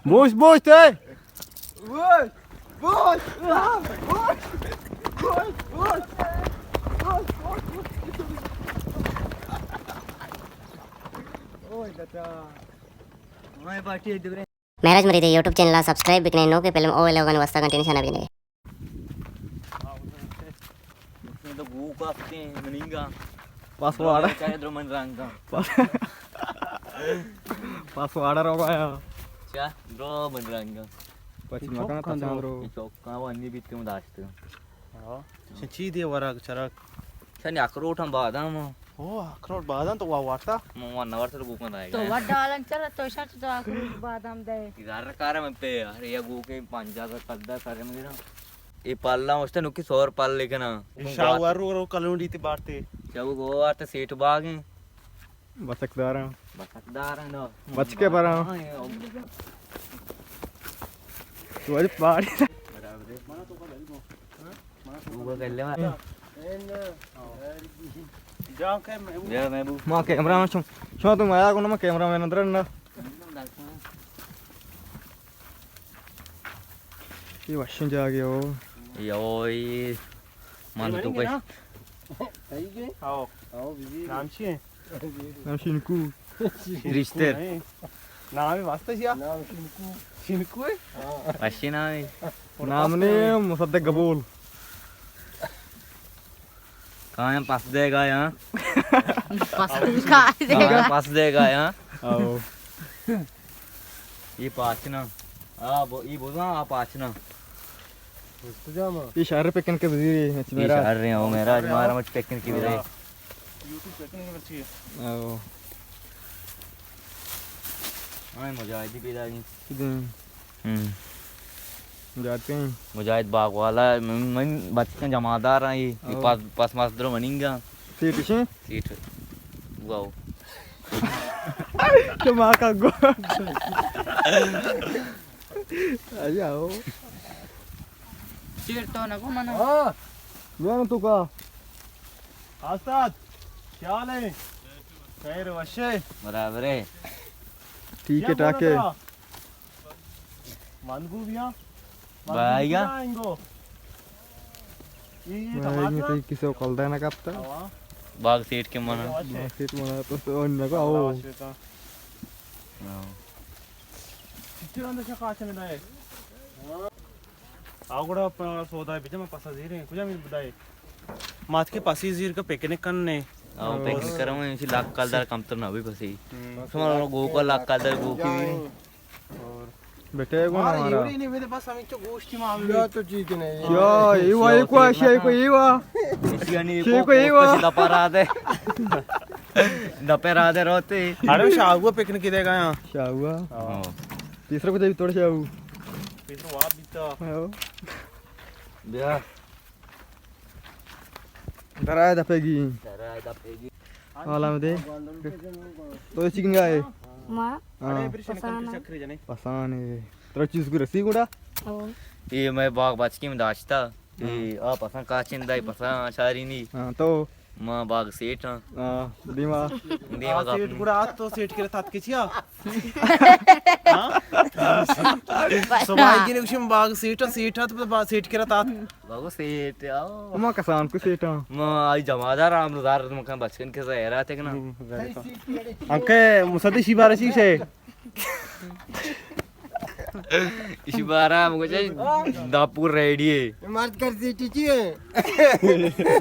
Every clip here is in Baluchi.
بوش، بوش، تے۔ مہراج مرید ءِ یوٹیوب چینل ءَ سبسکرائب بکنے، نوکیں فلم او ویلاگانی واسطہ گھنٹی نشان ءَ بجنے۔ اس میں تو گوک آتے ہیں، منینگا۔ پاسواڑ۔ چاہے درو من رنگا۔ پاس-، پاسواڑ روگا یا۔ چا درو من رنگا۔ پچ مکان چوک کسان درو۔ چوک کا وانی بیت کم داشت۔ ہاں۔ چی دے ورگ چرک۔ چنی اخروٹ ہم بادام۔ او، اخروٹ بادام تو وا وارتا؟ من وا نہ وارتا تو گوکاں دائے تو گا۔ وا ڈالن چرا تو شرط تو اخروٹ بادام دے۔ ادار کار من پہ، ارے یا گوکے پنجاہ کا قدر سر من گرا۔ اے پالا واسطے نوکی سور پال لیکنا۔ شاہ ور رو رو کلونڈی تے بارتے۔ چاو گو وارتا سیٹ باغ ہیں۔ بچک داراں۔ بچک داراں نا۔ بچکے براں۔ ہاں، یہ تو اج پاڑی۔ برابر ہے۔ ما کیمرہ مین شما، شما تو مایا کو نا، ما کیمرہ مین اندر نا۔ یہ وشیں جاگے ہو۔ یوئی، من تو کش۔ آؤ۔ آؤ، بی بی۔ نام چی ہے؟ نام شینکو۔ رشتر۔ نام واسطہ چیا؟ نام شینکو۔ شینکو ہے؟ ہاں۔ وشی نام ہے۔ نام نے مصدق قبول۔ کائیں پس دے گا یہاں۔ پس کائیں دے گا؟ پس دے گا یہاں۔ آؤ۔ یہ پاچنا۔ آ، بو-، یہ بوزا، آ پاچنا۔ یہ شہر پکنک بزیری، اچ یہ مہراج۔ شہر رہے ہو، مہراج مارا مچ پکنک کی بزیری۔ آؤ۔ ہاں، مجاہدی پیدا گئی۔ ہم۔ جاتے ہیں۔ مجاہد باغ والا، من، من بچکن جمعدار ہیں، یہ، یہ او۔ پس، پس مس درو منینگا۔ سیٹ شے؟ سیٹ۔ واو۔ تو ماں کا گو۔ آ جاؤ۔ سیٹ تو نہ کو منا۔ ہاں۔ میں تو کا۔ استاد، کیا حال ہے؟ خیر وشے؟ برابر ہے۔ ٹھیک ہے، ٹھاک ہے۔ من گو بیا۔ بھائی گا۔ یہ، یہ بھائی، ٹماٹر۔ یہ تو کسے کو کلدہ نہ کپتا۔ ہوا۔ باغ سیٹ کے منا۔ باغ سیٹ منا تو سو نہ کو، آؤ۔ ہاں۔ چچو اندر سے کاچ میں دائے۔ آ گڑا پہ سودا بجا، ما پسا زیریں، کجا می بدائے؟ مات کے پسی زیر کا پکنک کرنے۔ آؤ، پکنک کروں، اسی لاکھ کال دار کم تر نہ ہوئی پسی۔ ہم۔ شما گو کا لاکھ کال دار گو کی۔ اور بیٹے کو نا ہمارا۔ یہ نہیں، میرے پاس ہمیں چو گوشتی ماں۔ یا تو چیز نہیں۔ یا، یہ وا، یہ کو، یہ کو، یہ وا۔ اسی انی یہ کو، یہ وا۔ دپا رات ہے۔ دپے رات ہے روتے۔ ارے شاہ ہوا پکنک دے گا یہاں۔ شاہ ہوا۔ ہاں۔ تیسرا کو دے توڑ شاہ ہوا۔ تیسرا واب بیتا۔ ہاں۔ بیا۔ درائے دپیگی۔ درائے دپیگی۔ حالا مدے۔ تو چکنگا ہے؟ ما۔ ہاں۔ پسانا۔ پسانے۔ ترا چیز کو رسی گڑا؟ او۔ یہ میں باغ بچکی میں داشتا۔ یہ آپ پسان کاچن دائی پسان شاری نی۔ ہاں، تو؟ ما باغ سیٹ ہاں۔ ہاں، دیما۔ دیما آ، سیٹ گڑا آت تو سیٹ کرے تات کے چیا؟ ہاں؟ سمائی گنے گوشم باغ سیٹ، سیٹ آت، باغ سیٹ کرے تات۔ باغ سیٹ، آؤ۔ ما کسان کو سیٹ ہاں۔ ما آئی جمادار آمرو دار مکان بچکن کے زہرات ہے کہ نا؟ ہم، زہرات۔ انکے مصدق شی بارہ شی شے۔ اسی بارہ ہم کچھ داپور ریڈی ہے۔ مرد کر سیٹی چی ہے؟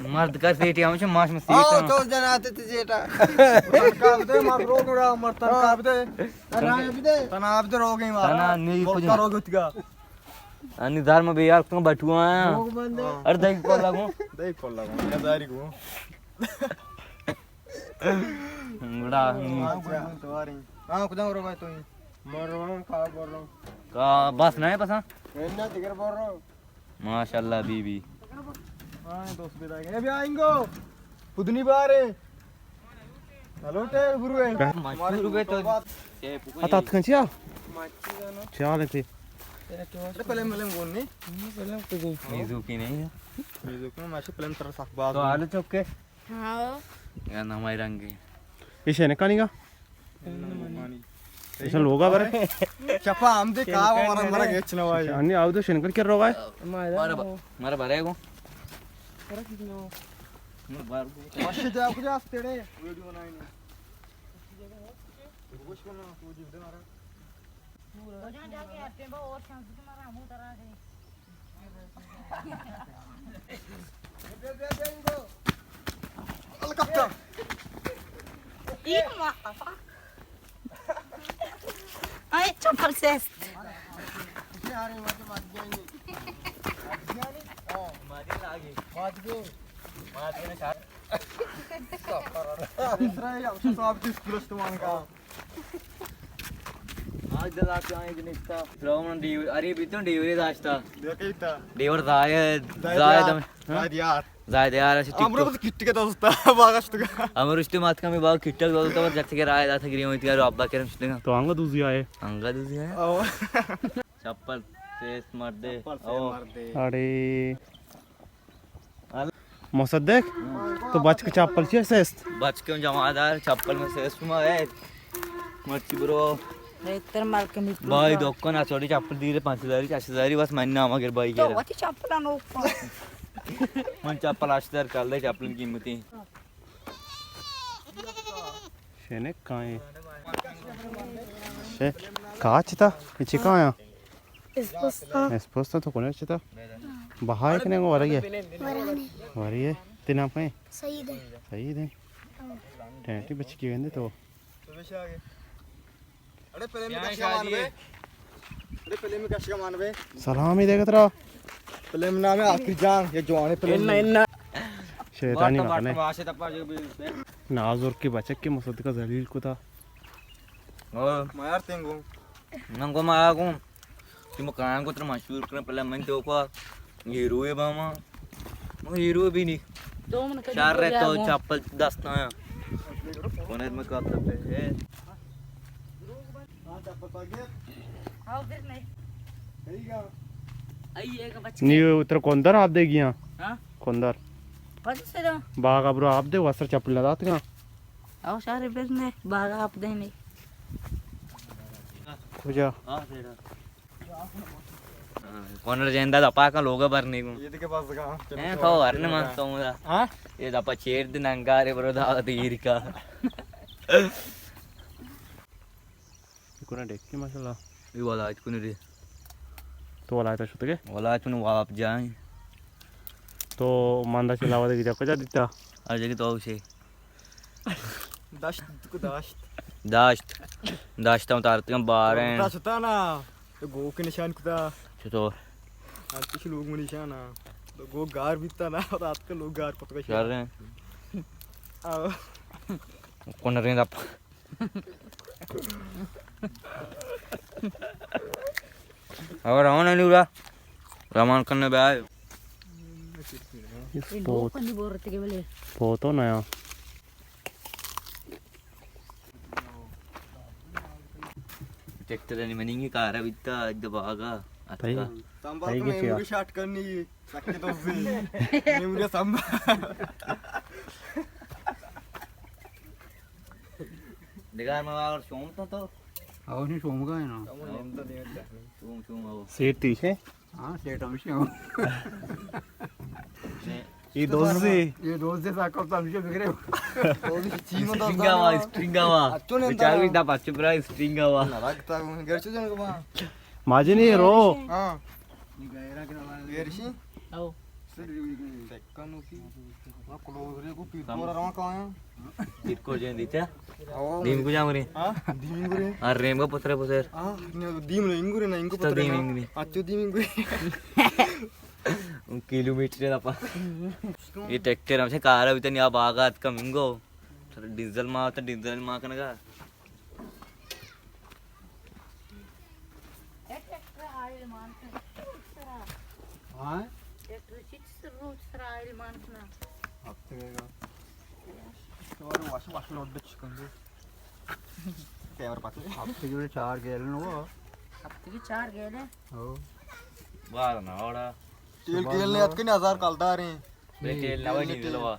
مرد کر سیٹی ہم چھ ماش مسیت آؤ، ہیں۔ تو جناتے تے سیٹا۔ تنکا بدے، مر روگ را، مر تنکا بدے۔ تناب دے۔ تناب دے روگ ہیں مارا۔ تنا نہیں کچھ۔ روگ اتگا۔ انی دار میں بے یار تم بٹوا ہیں۔ روگ بندے۔ ار دائی کول لگو۔ دائی کول لگو۔ یا داری کو۔ گڑا ہاں، کدام رو بھائی تو ہی؟ مر رہا ہوں، کہاں بول رہا ہوں؟ کا بس نہیں پسا؟ میں نہ دگر بول رہا ہوں۔ ماشاءاللہ بی بی۔ ہاں، دوست بھی دائیں۔ اے بیا انگو۔ پدنی بارے۔ ہلو ٹے گرو ہے۔ مشہور روپے تو۔ اتات کھنچیا؟ چال تھی۔ پہلے ملے گون نہیں۔ میزو کی نہیں ہے۔ میزو کی ماشاء پلن تر سخت باز۔ تو آلو چوکے؟ ہاں۔ یا نمائی رنگ ہے۔ یہ شے نکانی کا؟ ایشاں لوگا برے۔ چپا ہم دے کا، مارا، مارا گیچ نہ وائی۔ انی آودو شنکر کر روگا ہے۔ مارا با-، مارا برے گو۔ ماشے جا کجا استڑے۔ ویڈیو بنائیں۔ کجا جا کے ہٹے با، اور شانس تمہارا ہمو طرح دے۔ آئے چپل سیست۔ آج دل آپ آئیں جنستا۔ درو من ڈیو-، ارے بیتوں ڈیوری داشتا۔ دیکھیتا۔ ڈیور زاہد، زاہد زاہد ہم-، یار۔ ہاں؟ زاہد یار۔ زاہد یار اسی ٹک امرو ٹاک۔ بس کٹی کے دوستا، باغ اشتگا۔ امرو اشتے مات کمی باغ کٹک دوستا، پر جت کے رائے داتا گریوں اتگا رو ابا کرم اشتگا۔ تو آنگا دوزی آئے؟ آنگا دوزی آئے؟ او۔ چپل سیست مردے۔ چپل سیست او۔ مردے۔ اڑے۔ مصدق، تو بچک چپل چی سیست؟ بچکم جمادار چپل من سیست ما ہے۔ مرچی برو۔ بہتر ملک میٹر بھائی کا۔ دکان آ چھوڑی چپل دیرے پانچ ہزاری، چار ہزاری بس من نام اگر بھائی تو گرا۔ وتی چپل انو۔ من چپل آشتر کل دے چپل قیمتی۔ شنک کائیں۔ شے، کاچ تا؟ یہ چی کایا؟ اسپوستا۔ اسپوستا تو کنے چتا؟ بہائے کنے کو ورگی ہے؟ ورگی۔ ورگی ہے؟ تینا پہ؟ سعید ہے۔ سعید ہے؟ ٹینٹی بچکی گندے تو۔ اڑے پلے میں کشا مان بے۔ اڑے پلے میں کشا مان بے۔ سلامی دے گا ترا۔ پلے میں نام ہے آخری جان، یہ جوانے پلے میں۔ شیطانی مکنے۔ نازر کی بچک کے مصدق ذلیل کو تھا۔ او۔ ما یار تنگو۔ ننگو ما آگو۔ تم کان کو تر مشہور کرن پہلے من تو کو ہیرو ہے باما۔ وہ ہیرو بھی نہیں۔ تو من کدی شار رہے تو آگو۔ چپل دست آیا۔ کونے میں کا تھا پہ ہے۔ ہاں، چپل پا گیا۔ ہاں، پھر نہیں۔ آئیے گا بچے۔ نہیں، اتر کوندر آپ دے گیا۔ ہاں؟ کوندر۔ بس سے دو۔ باغ ابرو آپ دے، وسر چپل نہ دات گا۔ او سارے بزنے، باغ آپ دینے۔ کجا؟ ہاں، سیڑا۔ ہاں، کونر جیندا دا پاکا لوگا برنے کو۔ یہ دیکھے بس گا۔ ہیں، تو ورنے مان تو مدا۔ ہاں؟ یہ دا پا چیر دن انگارے برو دا دیر کا۔ کنا ڈیکی ماشاءاللہ۔ یہ والا آج کنے ری۔ تو والا آتا شتگے؟ والا آج کنے والا آپ جائیں۔ تو ماندا چلاوا دے گا کجا دیتا؟ ہر جگہ تو اسے۔ داشت کو داشت۔ داشت۔ داشت ہم تارتگم باریں۔ داشتا نا۔ تو گو کے نشان کتا۔ چطور؟ آج کچھ لوگ میں نشان آ۔ تو گو گار بیتا نا، رات کے لوگ گار پتہ شر ہیں۔ آو۔ کون رہے دپ۔ اور روان علی را۔ روان کرنے بے آئے۔ یہ پوت۔ پوتو نیا۔ ٹریکٹر نہیں منی کارا بیتا، اج باغا۔ تئی۔ اتکا۔ سنبھال تئی کے کچھ میموری یار۔ شاٹ کرنی، سکے تو سے۔ میموری سنبھال۔ دگار ما اور شوم تو تو۔ اور نہیں شوم کا ہے نا۔ شوم، شوم آؤ۔ سیٹ تیش ہے؟ ہاں، سیٹ ہمیشہ ہوں۔ یہ دوست سے۔ یہ دوست سے ساکو تو ہمیشہ بگڑے ہو۔ اسٹرنگ آوا، اسٹرنگ آوا۔ اچھو نہیں بچار بھی دا پچھو برا اسٹرنگ آوا۔ نہ لگتا ہوں، گھر سے جانے کو وہاں۔ ماجی نہیں رو۔ ہاں۔ گھر سے؟ او۔ سر، یہ سیکنڈ کی۔ کلوز رے کو پیٹور رواں کایا۔ پیٹکور جن دیتا؟ او۔ دیم کو جام رے؟ ہاں، دیم کو رے۔ اور ریم کو پترے پتر۔ ہاں، دیم لو انگو رے نا، انگو تو پترے دیم نا۔ انگو رے۔ اچھو دیم انگو رے۔ کلومیٹر دا پا۔ یہ ٹریکٹر ہم سے کارا بیتا نہیں، اب آگا اتکا منگو۔ ڈیزل ما ہوتا، ڈیزل ما کنگا۔ اے ٹریکٹر آئل مان کن، روچ سرا۔ ہاں؟ ٹریکٹر چیچ سر روچ سرا آئل مان کنا۔ ہفتے گا۔ تو اور واش، واش لوڈ بچ کن دے۔ کیمرہ پاتے۔ ہفتے کے چار گیلن ہوا۔ ہفتے کے چار گیلن؟ ہو۔ بار نہ اوڑا۔ تیل، تیل نے اتکنے ہزار کلدار ہیں۔ بے تیل نہ وای ڈیزل وا۔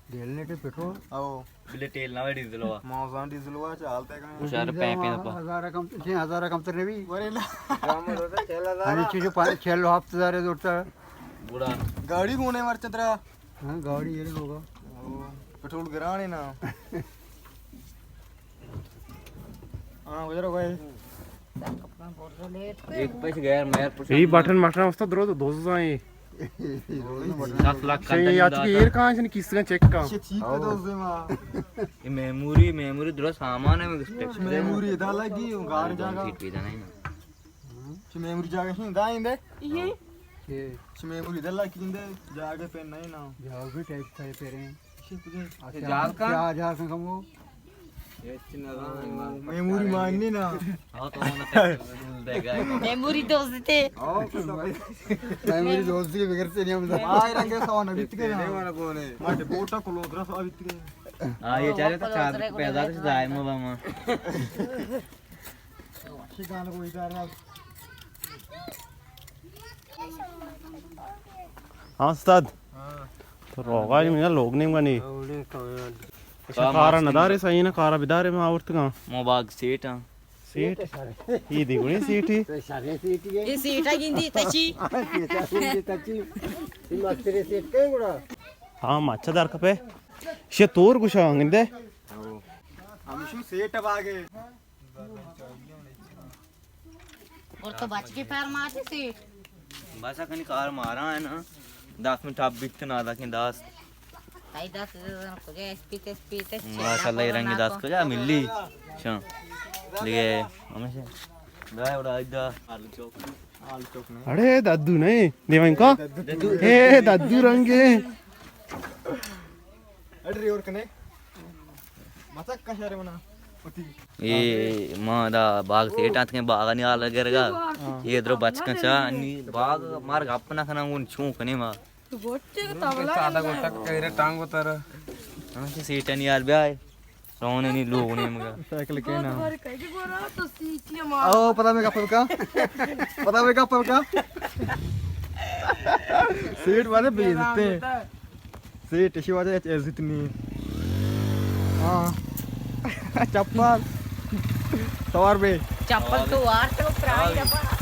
ڈیل نے ٹے پٹرول۔ او۔ بلے تیل نہ ڈیزل ہوا۔ موزان ڈیزل ہوا، چالتے کہیں۔ شہر پینپیں دپا۔ ہزار کم، چھ ہزار کم تر نبی۔ ورے نا۔ ہمیں چیزیں پا-، چھ ہفت ہزار ہے زورتا۔ گڑا۔ گاڑی کونے مرچ ترا؟ ہاں، گاڑی یہ ہوگا۔ او، پٹرول گرانے نا۔ ہاں، گزرو بھائی۔ ایک پیش غیر مہر پسند یہ بٹن مٹن استاد درو تو دوز زائیں۔ دس لاکھ شے کنٹن یاد کی ایر کہاں چن کس کا چیک کا۔ چیک کا دوز ما۔ یہ میموری، میموری درو سامان ہے، میں میموری دا لگی، گار جاگا۔ سیٹ پیدا نہیں نا۔ چی میموری جاگہ شین دا ایندے؟ یہ؟ چی میموری دلا کیندے؟ جاگہ پہ نہیں نا۔ جاگہ بھی ٹائپ کا ہے پہ رہے ہیں۔ شی کجے؟ اچھا، جال کا؟ کیا جال کا کم ہو؟ میموری ماننی نا۔ میموری دوست تے۔ میموری دوست کے بغیر سے نہیں ہم آئے رنگے سوا نبیت کے نا۔ ماٹے بوٹا کو لوگ رس آبیت کے۔ ہاں، یہ چاہے تو چار پیدا تو دائم ہو بابا۔ ہاں استاد۔ تو روگا نہیں ملا لوگ نہیں گنی۔ کارا نہ دارے، صحیح نہ کارا بدارے، ما آورتگاں۔ ما باغ سیٹ ہاں۔ سیٹ؟ یہ دیگونی سیٹ ہی۔ یہ سیٹ آ گندی تچی۔ ہاں، مچھا دار کپے۔ شے تور گشا گندے۔ ہمیشو سیٹ باغے۔ اور تو بچ کے پیر مارتی سی۔ بس کنی کار مارا ہے نا۔ دس منٹ اب بیت نا دا کہ دس۔ تائی دس کجا اسپیت اسپیت۔ ماشاءاللہ، یہ رنگ دس کجا ملی۔ شاں۔ دیگه ہمیشہ۔ دا اڑا دا۔ اڑے ددو نہیں۔ دیوان کا؟ اے ددو رنگ ہے۔ اڑے اور کنے۔ متک کشارے منا۔ اے ما دا باغ سیٹ آتکیں، باغانی حال گرگا۔ اے درو بچ کچا، انی باغ مار گپ نہ کنا، گون چون کنے ما۔ سادہ گوٹا کہرے ٹانگ اتر۔ ہاں، سیٹانی حال بیا۔ سونے نہیں لوگ نہیں مگا۔ سائیکل کے نا۔ او، پتا میں گپ کا؟ پتا میں گپ کا؟ سیٹ والے بیچتے ہیں۔ سیٹ اشی واجہ ہچ عزت نہیں۔ ہاں۔ چپل۔ سوار بے۔ چپل تو وار تو پرائی ڈبا۔